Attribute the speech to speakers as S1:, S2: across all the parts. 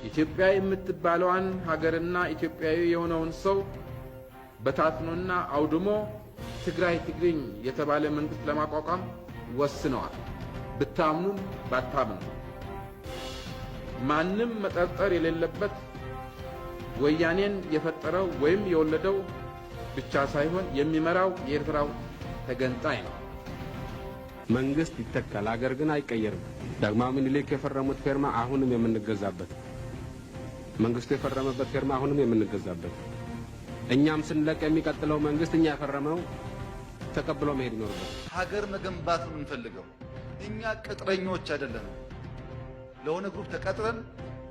S1: ኢትዮጵያ የምትባለዋን ሀገርና ኢትዮጵያዊ የሆነውን ሰው በታትኖና አውድሞ ትግራይ ትግርኝ የተባለ መንግስት ለማቋቋም ወስነዋል። ብታምኑም ባታምኑም ማንም መጠርጠር የሌለበት ወያኔን የፈጠረው ወይም የወለደው ብቻ ሳይሆን የሚመራው የኤርትራው ተገንጣይ ነው።
S2: መንግስት ይተካል፣ አገር ግን አይቀየርም። ዳግማዊ ምኒልክ የፈረሙት ፌርማ አሁንም የምንገዛበት፣ መንግስቱ የፈረመበት ፌርማ አሁንም የምንገዛበት፣ እኛም ስንለቅ የሚቀጥለው መንግስት እኛ የፈረመው ተቀብሎ መሄድ ይኖርበት።
S3: ሀገር መገንባት ነው የምንፈልገው። እኛ ቅጥረኞች አይደለንም። ለሆነ group ተቀጥረን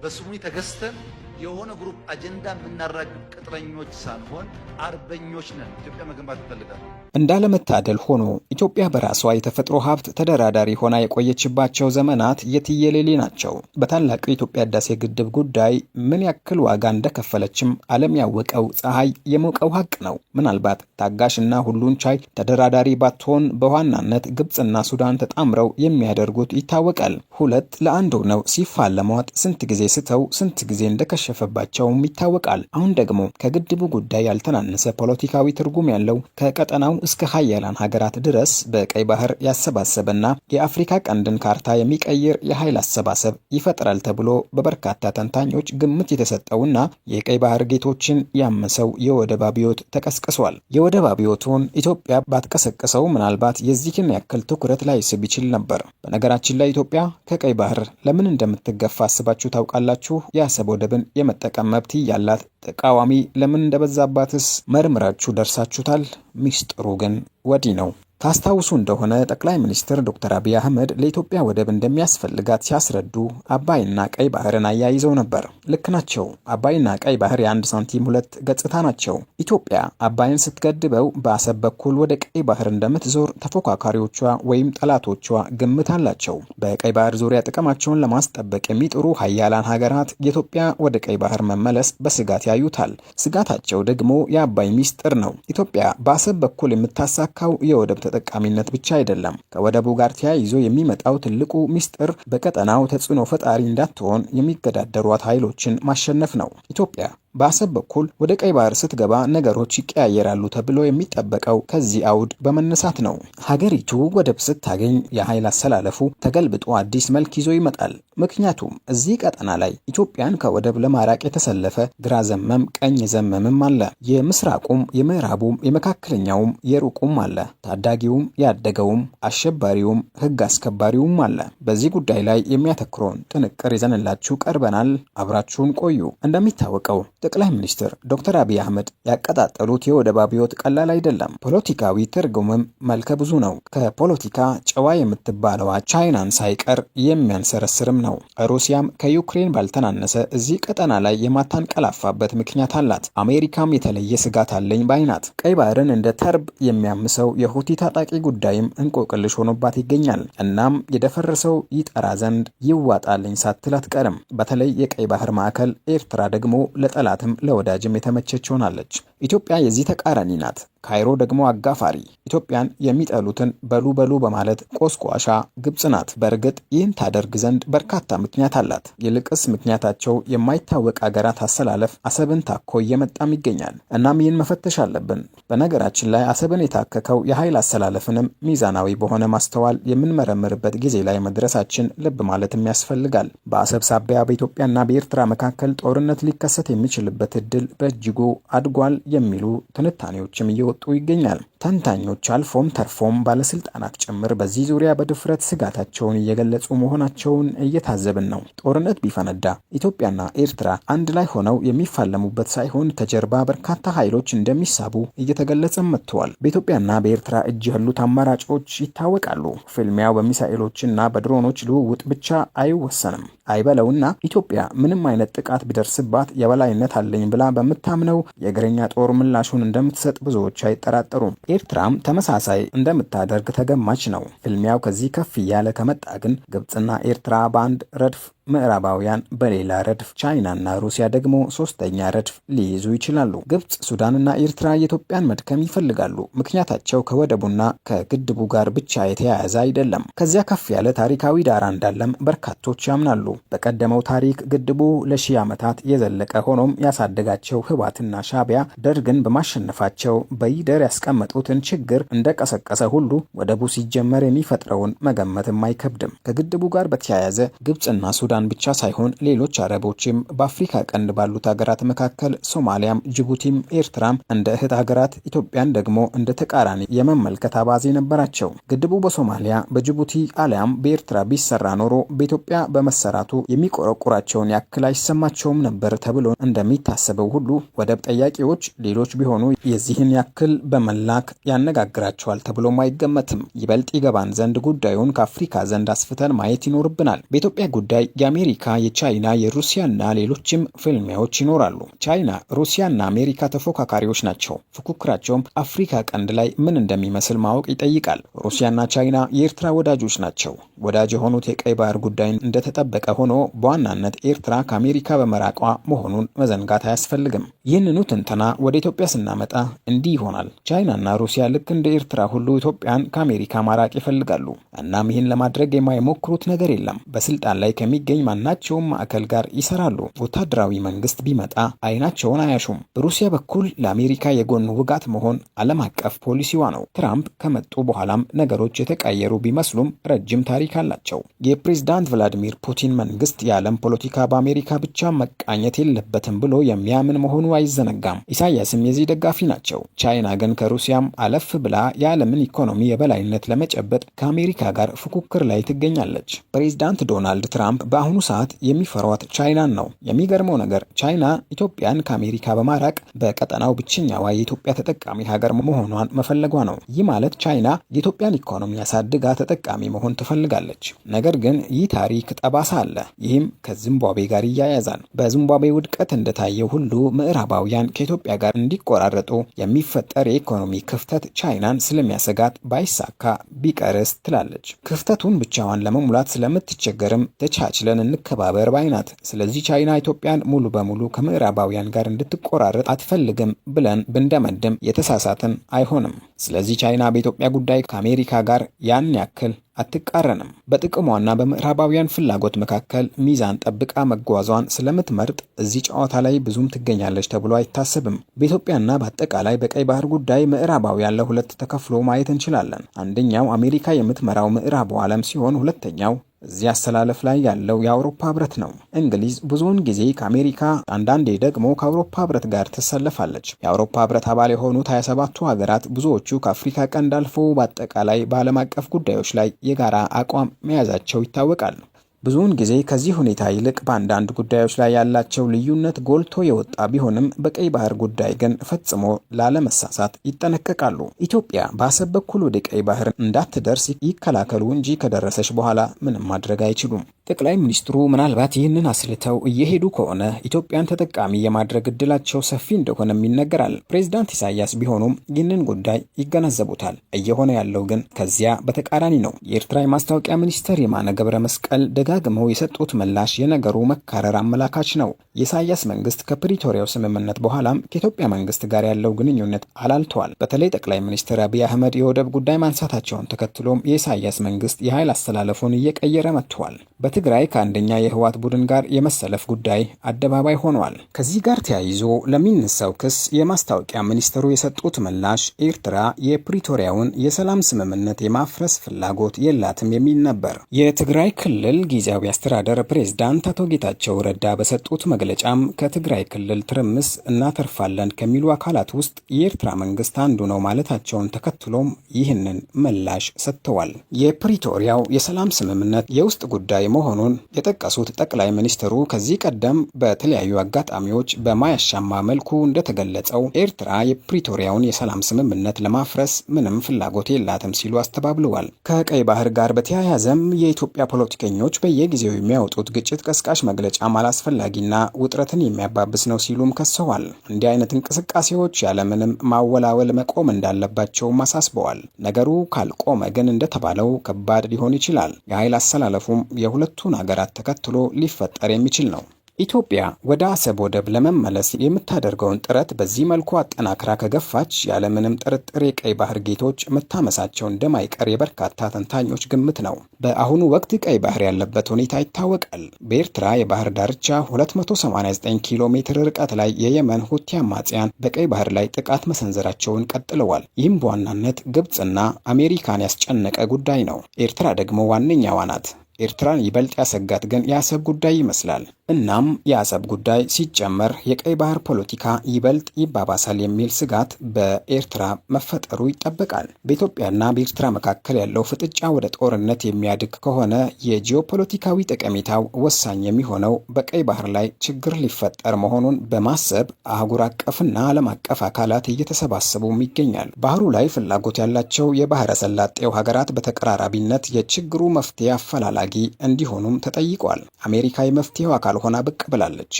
S3: በስሙኒ ተገዝተን የሆነ group አጀንዳ የምናራግብ ቅጥረኞች ሳንሆን አርበኞች ነን። ኢትዮጵያ መገንባት እንፈልጋለን።
S4: እንዳለመታደል ሆኖ ኢትዮጵያ በራሷ የተፈጥሮ ሀብት ተደራዳሪ ሆና የቆየችባቸው ዘመናት የትየሌሌ ናቸው። በታላቁ የኢትዮጵያ ህዳሴ ግድብ ጉዳይ ምን ያክል ዋጋ እንደከፈለችም ዓለም ያወቀው ፀሐይ የሞቀው ሀቅ ነው። ምናልባት ታጋሽና ሁሉን ቻይ ተደራዳሪ ባትሆን በዋናነት ግብፅና ሱዳን ተጣምረው የሚያደርጉት ይታወቃል። 2 ለ1 ሆነው ሲፋለሟት ስንት ጊዜ ስተው ስንት ጊዜ እንደከሸፈባቸውም ይታወቃል። አሁን ደግሞ ከግድቡ ጉዳይ ያልተናነሰ ፖለቲካዊ ትርጉም ያለው፣ ከቀጠናው እስከ ሀያላን ሀገራት ድረስ በቀይ ባህር ያሰባሰበና የአፍሪካ ቀንድን ካርታ የሚቀይር የኃይል አሰባሰብ ይፈጥራል ተብሎ በበርካታ ተንታኞች ግምት የተሰጠውና የቀይ ባህር ጌቶችን ያመሰው የወደብ አብዮት ተቀስቅሷል። የወደብ አብዮቱን ኢትዮጵያ ባትቀሰቅሰው ምናልባት የዚህን ያክል ትኩረት ላይስብ ይችል ነበር። በነገራችን ላይ ኢትዮጵያ ከቀይ ባህር ለምን እንደምትገፋ አስባችሁ ታውቃላችሁ? የአሰብ ወደብን የመጠቀም መብት ያላት ተቃዋሚ ለምን እንደበዛባትስ መርምራችሁ ደርሳችሁታል? ሚስጥሩ ግን ወዲህ ነው። ታስታውሱ እንደሆነ ጠቅላይ ሚኒስትር ዶክተር አብይ አህመድ ለኢትዮጵያ ወደብ እንደሚያስፈልጋት ሲያስረዱ አባይና ቀይ ባህርን አያይዘው ነበር። ልክ ናቸው። አባይና ቀይ ባህር የአንድ ሳንቲም ሁለት ገጽታ ናቸው። ኢትዮጵያ አባይን ስትገድበው በአሰብ በኩል ወደ ቀይ ባህር እንደምትዞር ተፎካካሪዎቿ ወይም ጠላቶቿ ግምት አላቸው። በቀይ ባህር ዙሪያ ጥቅማቸውን ለማስጠበቅ የሚጥሩ ሀያላን ሀገራት የኢትዮጵያ ወደ ቀይ ባህር መመለስ በስጋት ያዩታል። ስጋታቸው ደግሞ የአባይ ሚስጥር ነው። ኢትዮጵያ በአሰብ በኩል የምታሳካው የወደብ ተጠቃሚነት ብቻ አይደለም። ከወደቡ ጋር ተያይዞ የሚመጣው ትልቁ ሚስጥር በቀጠናው ተጽዕኖ ፈጣሪ እንዳትሆን የሚገዳደሯት ኃይሎችን ማሸነፍ ነው። ኢትዮጵያ በአሰብ በኩል ወደ ቀይ ባህር ስትገባ ነገሮች ይቀያየራሉ ተብሎ የሚጠበቀው ከዚህ አውድ በመነሳት ነው። ሀገሪቱ ወደብ ስታገኝ የኃይል አሰላለፉ ተገልብጦ አዲስ መልክ ይዞ ይመጣል። ምክንያቱም እዚህ ቀጠና ላይ ኢትዮጵያን ከወደብ ለማራቅ የተሰለፈ ግራ ዘመም ቀኝ ዘመምም አለ። የምስራቁም፣ የምዕራቡም፣ የመካከለኛውም የሩቁም አለ። ታዳጊውም፣ ያደገውም፣ አሸባሪውም፣ ሕግ አስከባሪውም አለ። በዚህ ጉዳይ ላይ የሚያተኩረውን ጥንቅር ይዘንላችሁ ቀርበናል። አብራችሁን ቆዩ። እንደሚታወቀው ጠቅላይ ሚኒስትር ዶክተር አብይ አህመድ ያቀጣጠሉት የወደብ አብዮት ቀላል አይደለም። ፖለቲካዊ ትርጉምም መልከ ብዙ ነው። ከፖለቲካ ጨዋ የምትባለዋ ቻይናን ሳይቀር የሚያንሰረስርም ነው። ሩሲያም ከዩክሬን ባልተናነሰ እዚህ ቀጠና ላይ የማታንቀላፋበት ምክንያት አላት። አሜሪካም የተለየ ስጋት አለኝ ባይ ናት። ቀይ ባህርን እንደ ተርብ የሚያምሰው የሁቲ ታጣቂ ጉዳይም እንቆቅልሽ ሆኖባት ይገኛል። እናም የደፈረሰው ይጠራ ዘንድ ይዋጣልኝ ሳትል አትቀርም። በተለይ የቀይ ባህር ማዕከል ኤርትራ ደግሞ ለጠላትም ለወዳጅም የተመቸች ሆናለች። ኢትዮጵያ የዚህ ተቃራኒ ናት። ካይሮ ደግሞ አጋፋሪ፣ ኢትዮጵያን የሚጠሉትን በሉ በሉ በማለት ቆስቋሻ ግብጽ ናት። በእርግጥ ይህን ታደርግ ዘንድ በርካታ ምክንያት አላት። ይልቅስ ምክንያታቸው የማይታወቅ አገራት አሰላለፍ አሰብን ታኮ እየመጣም ይገኛል። እናም ይህን መፈተሽ አለብን። በነገራችን ላይ አሰብን የታከከው የኃይል አሰላለፍንም ሚዛናዊ በሆነ ማስተዋል የምንመረምርበት ጊዜ ላይ መድረሳችን ልብ ማለትም ያስፈልጋል። በአሰብ ሳቢያ በኢትዮጵያና በኤርትራ መካከል ጦርነት ሊከሰት የሚችልበት እድል በእጅጉ አድጓል የሚሉ ትንታኔዎችም እየወጡ ይገኛል። ተንታኞች አልፎም ተርፎም ባለስልጣናት ጭምር በዚህ ዙሪያ በድፍረት ስጋታቸውን እየገለጹ መሆናቸውን እየታዘብን ነው። ጦርነት ቢፈነዳ ኢትዮጵያና ኤርትራ አንድ ላይ ሆነው የሚፋለሙበት ሳይሆን ከጀርባ በርካታ ኃይሎች እንደሚሳቡ እየተገለጸም መጥተዋል። በኢትዮጵያና በኤርትራ እጅ ያሉት አማራጮች ይታወቃሉ። ፍልሚያው በሚሳኤሎችና በድሮኖች ልውውጥ ብቻ አይወሰንም። አይበለውና ኢትዮጵያ ምንም አይነት ጥቃት ቢደርስባት የበላይነት አለኝ ብላ በምታምነው የእግረኛ ጦር ምላሹን እንደምትሰጥ ብዙዎች አይጠራጠሩም። ኤርትራም ተመሳሳይ እንደምታደርግ ተገማች ነው። ፍልሚያው ከዚህ ከፍ እያለ ከመጣ ግን ግብፅና ኤርትራ በአንድ ረድፍ ምዕራባውያን በሌላ ረድፍ፣ ቻይናና ሩሲያ ደግሞ ሶስተኛ ረድፍ ሊይዙ ይችላሉ። ግብጽ፣ ሱዳንና ኤርትራ የኢትዮጵያን መድከም ይፈልጋሉ። ምክንያታቸው ከወደቡና ከግድቡ ጋር ብቻ የተያያዘ አይደለም። ከዚያ ከፍ ያለ ታሪካዊ ዳራ እንዳለም በርካቶች ያምናሉ። በቀደመው ታሪክ ግድቡ ለሺህ ዓመታት የዘለቀ ሆኖም ያሳደጋቸው ህወሓትና ሻዕቢያ ደርግን በማሸነፋቸው በይደር ያስቀመጡትን ችግር እንደቀሰቀሰ ሁሉ ወደቡ ሲጀመር የሚፈጥረውን መገመትም አይከብድም። ከግድቡ ጋር በተያያዘ ግብጽና ሱዳን ብቻ ሳይሆን ሌሎች አረቦችም በአፍሪካ ቀንድ ባሉት ሀገራት መካከል ሶማሊያም፣ ጅቡቲም፣ ኤርትራም እንደ እህት ሀገራት ኢትዮጵያን ደግሞ እንደ ተቃራኒ የመመልከት አባዜ ነበራቸው። ግድቡ በሶማሊያ፣ በጅቡቲ አሊያም በኤርትራ ቢሰራ ኖሮ በኢትዮጵያ በመሰራቱ የሚቆረቁራቸውን ያክል አይሰማቸውም ነበር ተብሎ እንደሚታሰበው ሁሉ ወደብ ጠያቂዎች ሌሎች ቢሆኑ የዚህን ያክል በመላክ ያነጋግራቸዋል ተብሎም አይገመትም። ይበልጥ ይገባን ዘንድ ጉዳዩን ከአፍሪካ ዘንድ አስፍተን ማየት ይኖርብናል። በኢትዮጵያ ጉዳይ የአሜሪካ፣ የቻይና፣ የሩሲያና ሌሎችም ፍልሚያዎች ይኖራሉ። ቻይና፣ ሩሲያና አሜሪካ ተፎካካሪዎች ናቸው። ፉክክራቸውም አፍሪካ ቀንድ ላይ ምን እንደሚመስል ማወቅ ይጠይቃል። ሩሲያና ቻይና የኤርትራ ወዳጆች ናቸው። ወዳጅ የሆኑት የቀይ ባህር ጉዳይ እንደተጠበቀ ሆኖ በዋናነት ኤርትራ ከአሜሪካ በመራቋ መሆኑን መዘንጋት አያስፈልግም። ይህንኑ ትንተና ወደ ኢትዮጵያ ስናመጣ እንዲህ ይሆናል። ቻይናና ሩሲያ ልክ እንደ ኤርትራ ሁሉ ኢትዮጵያን ከአሜሪካ ማራቅ ይፈልጋሉ። እናም ይህን ለማድረግ የማይሞክሩት ነገር የለም። በስልጣን ላይ ከሚገኝ ማናቸውም ማዕከል ጋር ይሰራሉ። ወታደራዊ መንግስት ቢመጣ አይናቸውን አያሹም። በሩሲያ በኩል ለአሜሪካ የጎን ውጋት መሆን ዓለም አቀፍ ፖሊሲዋ ነው። ትራምፕ ከመጡ በኋላም ነገሮች የተቀየሩ ቢመስሉም ረጅም ታሪክ አላቸው። የፕሬዝዳንት ቭላዲሚር ፑቲን መንግስት የዓለም ፖለቲካ በአሜሪካ ብቻ መቃኘት የለበትም ብሎ የሚያምን መሆኑ አይዘነጋም። ኢሳያስም የዚህ ደጋፊ ናቸው። ቻይና ግን ከሩሲያም አለፍ ብላ የዓለምን ኢኮኖሚ የበላይነት ለመጨበጥ ከአሜሪካ ጋር ፉክክር ላይ ትገኛለች። ፕሬዝዳንት ዶናልድ ትራምፕ በአሁኑ ሰዓት የሚፈሯት ቻይናን ነው። የሚገርመው ነገር ቻይና ኢትዮጵያን ከአሜሪካ በማራቅ በቀጠናው ብቸኛዋ የኢትዮጵያ ተጠቃሚ ሀገር መሆኗን መፈለጓ ነው። ይህ ማለት ቻይና የኢትዮጵያን ኢኮኖሚ አሳድጋ ተጠቃሚ መሆን ትፈልጋለች። ነገር ግን ይህ ታሪክ ጠባሳ አለ። ይህም ከዚምባብዌ ጋር ይያያዛል። በዚምባብዌ ውድቀት እንደታየው ሁሉ ምዕራባውያን ከኢትዮጵያ ጋር እንዲቆራረጡ የሚፈጠር የኢኮኖሚ ክፍተት ቻይናን ስለሚያሰጋት ባይሳካ ቢቀርስ ትላለች። ክፍተቱን ብቻዋን ለመሙላት ስለምትቸገርም ተቻችለን እንከባበር ባይናት። ስለዚህ ቻይና ኢትዮጵያን ሙሉ በሙሉ ከምዕራባውያን ጋር እንድትቆራረጥ አትፈልግም ብለን ብንደመድም የተሳሳትን አይሆንም። ስለዚህ ቻይና በኢትዮጵያ ጉዳይ ከአሜሪካ ጋር ያን ያክል አትቃረንም። በጥቅሟና በምዕራባውያን ፍላጎት መካከል ሚዛን ጠብቃ መጓዟን ስለምትመርጥ እዚህ ጨዋታ ላይ ብዙም ትገኛለች ተብሎ አይታሰብም። በኢትዮጵያና በአጠቃላይ በቀይ ባህር ጉዳይ ምዕራባውያን ለሁለት ተከፍሎ ማየት እንችላለን። አንደኛው አሜሪካ የምትመራው ምዕራቡ ዓለም ሲሆን፣ ሁለተኛው እዚህ አሰላለፍ ላይ ያለው የአውሮፓ ህብረት ነው። እንግሊዝ ብዙውን ጊዜ ከአሜሪካ አንዳንዴ ደግሞ ከአውሮፓ ህብረት ጋር ትሰለፋለች። የአውሮፓ ህብረት አባል የሆኑት 27ቱ ሀገራት ብዙዎቹ ከአፍሪካ ቀንድ አልፎ በአጠቃላይ በዓለም አቀፍ ጉዳዮች ላይ የጋራ አቋም መያዛቸው ይታወቃል። ብዙውን ጊዜ ከዚህ ሁኔታ ይልቅ በአንዳንድ ጉዳዮች ላይ ያላቸው ልዩነት ጎልቶ የወጣ ቢሆንም በቀይ ባህር ጉዳይ ግን ፈጽሞ ላለመሳሳት ይጠነቀቃሉ። ኢትዮጵያ በአሰብ በኩል ወደ ቀይ ባህር እንዳትደርስ ይከላከሉ እንጂ ከደረሰች በኋላ ምንም ማድረግ አይችሉም። ጠቅላይ ሚኒስትሩ ምናልባት ይህንን አስልተው እየሄዱ ከሆነ ኢትዮጵያን ተጠቃሚ የማድረግ እድላቸው ሰፊ እንደሆነም ይነገራል። ፕሬዚዳንት ኢሳያስ ቢሆኑም ይህንን ጉዳይ ይገነዘቡታል። እየሆነ ያለው ግን ከዚያ በተቃራኒ ነው። የኤርትራ የማስታወቂያ ሚኒስትር የማነ ገብረ መስቀል ደጋግመው የሰጡት ምላሽ የነገሩ መካረር አመላካች ነው። የኢሳያስ መንግስት ከፕሪቶሪያው ስምምነት በኋላም ከኢትዮጵያ መንግስት ጋር ያለው ግንኙነት አላልተዋል። በተለይ ጠቅላይ ሚኒስትር አብይ አህመድ የወደብ ጉዳይ ማንሳታቸውን ተከትሎም የኢሳያስ መንግስት የኃይል አስተላለፉን እየቀየረ መጥቷል። በትግራይ ከአንደኛ የህወሓት ቡድን ጋር የመሰለፍ ጉዳይ አደባባይ ሆኗል። ከዚህ ጋር ተያይዞ ለሚነሳው ክስ የማስታወቂያ ሚኒስትሩ የሰጡት ምላሽ ኤርትራ የፕሪቶሪያውን የሰላም ስምምነት የማፍረስ ፍላጎት የላትም የሚል ነበር። የትግራይ ክልል ጊዜያዊ አስተዳደር ፕሬዝዳንት አቶ ጌታቸው ረዳ በሰጡት መግለጫም ከትግራይ ክልል ትርምስ እናተርፋለን ከሚሉ አካላት ውስጥ የኤርትራ መንግስት አንዱ ነው ማለታቸውን ተከትሎም ይህንን ምላሽ ሰጥተዋል። የፕሪቶሪያው የሰላም ስምምነት የውስጥ ጉዳይ መሆኑን የጠቀሱት ጠቅላይ ሚኒስትሩ ከዚህ ቀደም በተለያዩ አጋጣሚዎች በማያሻማ መልኩ እንደተገለጸው ኤርትራ የፕሪቶሪያውን የሰላም ስምምነት ለማፍረስ ምንም ፍላጎት የላትም ሲሉ አስተባብለዋል። ከቀይ ባህር ጋር በተያያዘም የኢትዮጵያ ፖለቲከኞች በየጊዜው የሚያወጡት ግጭት ቀስቃሽ መግለጫም አላስፈላጊና ውጥረትን የሚያባብስ ነው ሲሉም ከሰዋል። እንዲህ አይነት እንቅስቃሴዎች ያለምንም ማወላወል መቆም እንዳለባቸውም አሳስበዋል። ነገሩ ካልቆመ ግን እንደተባለው ከባድ ሊሆን ይችላል። የኃይል አሰላለፉም የሁለቱ ሁለቱን ሀገራት ተከትሎ ሊፈጠር የሚችል ነው። ኢትዮጵያ ወደ አሰብ ወደብ ለመመለስ የምታደርገውን ጥረት በዚህ መልኩ አጠናክራ ከገፋች ያለምንም ጥርጥር የቀይ ባህር ጌቶች መታመሳቸው እንደማይቀር የበርካታ ተንታኞች ግምት ነው። በአሁኑ ወቅት ቀይ ባህር ያለበት ሁኔታ ይታወቃል። በኤርትራ የባህር ዳርቻ 289 ኪሎ ሜትር ርቀት ላይ የየመን ሁቲ አማጽያን በቀይ ባህር ላይ ጥቃት መሰንዘራቸውን ቀጥለዋል። ይህም በዋናነት ግብፅና አሜሪካን ያስጨነቀ ጉዳይ ነው። ኤርትራ ደግሞ ዋነኛዋ ናት። ኤርትራን ይበልጥ ያሰጋት ግን የአሰብ ጉዳይ ይመስላል። እናም የአሰብ ጉዳይ ሲጨመር የቀይ ባህር ፖለቲካ ይበልጥ ይባባሳል የሚል ስጋት በኤርትራ መፈጠሩ ይጠበቃል። በኢትዮጵያና በኤርትራ መካከል ያለው ፍጥጫ ወደ ጦርነት የሚያድግ ከሆነ የጂኦፖለቲካዊ ጠቀሜታው ወሳኝ የሚሆነው በቀይ ባህር ላይ ችግር ሊፈጠር መሆኑን በማሰብ አህጉር አቀፍና ዓለም አቀፍ አካላት እየተሰባሰቡም ይገኛል። ባህሩ ላይ ፍላጎት ያላቸው የባህረ ሰላጤው ሀገራት በተቀራራቢነት የችግሩ መፍትሄ አፈላላጊ እንዲሆኑም ተጠይቋል። አሜሪካ የመፍትሄው አካል ሆና ብቅ ብላለች።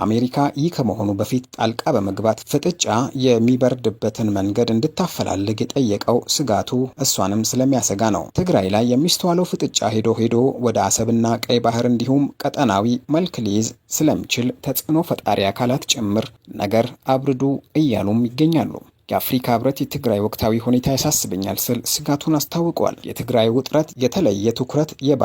S4: አሜሪካ ይህ ከመሆኑ በፊት ጣልቃ በመግባት ፍጥጫ የሚበርድበትን መንገድ እንድታፈላልግ የጠየቀው ስጋቱ እሷንም ስለሚያሰጋ ነው። ትግራይ ላይ የሚስተዋለው ፍጥጫ ሄዶ ሄዶ ወደ አሰብና ቀይ ባህር እንዲሁም ቀጠናዊ መልክ ሊይዝ ስለሚችል ተጽዕኖ ፈጣሪ አካላት ጭምር ነገር አብርዱ እያሉም ይገኛሉ። የአፍሪካ ህብረት የትግራይ ወቅታዊ ሁኔታ ያሳስበኛል ስል ስጋቱን አስታውቋል። የትግራይ ውጥረት የተለየ ትኩረት የባ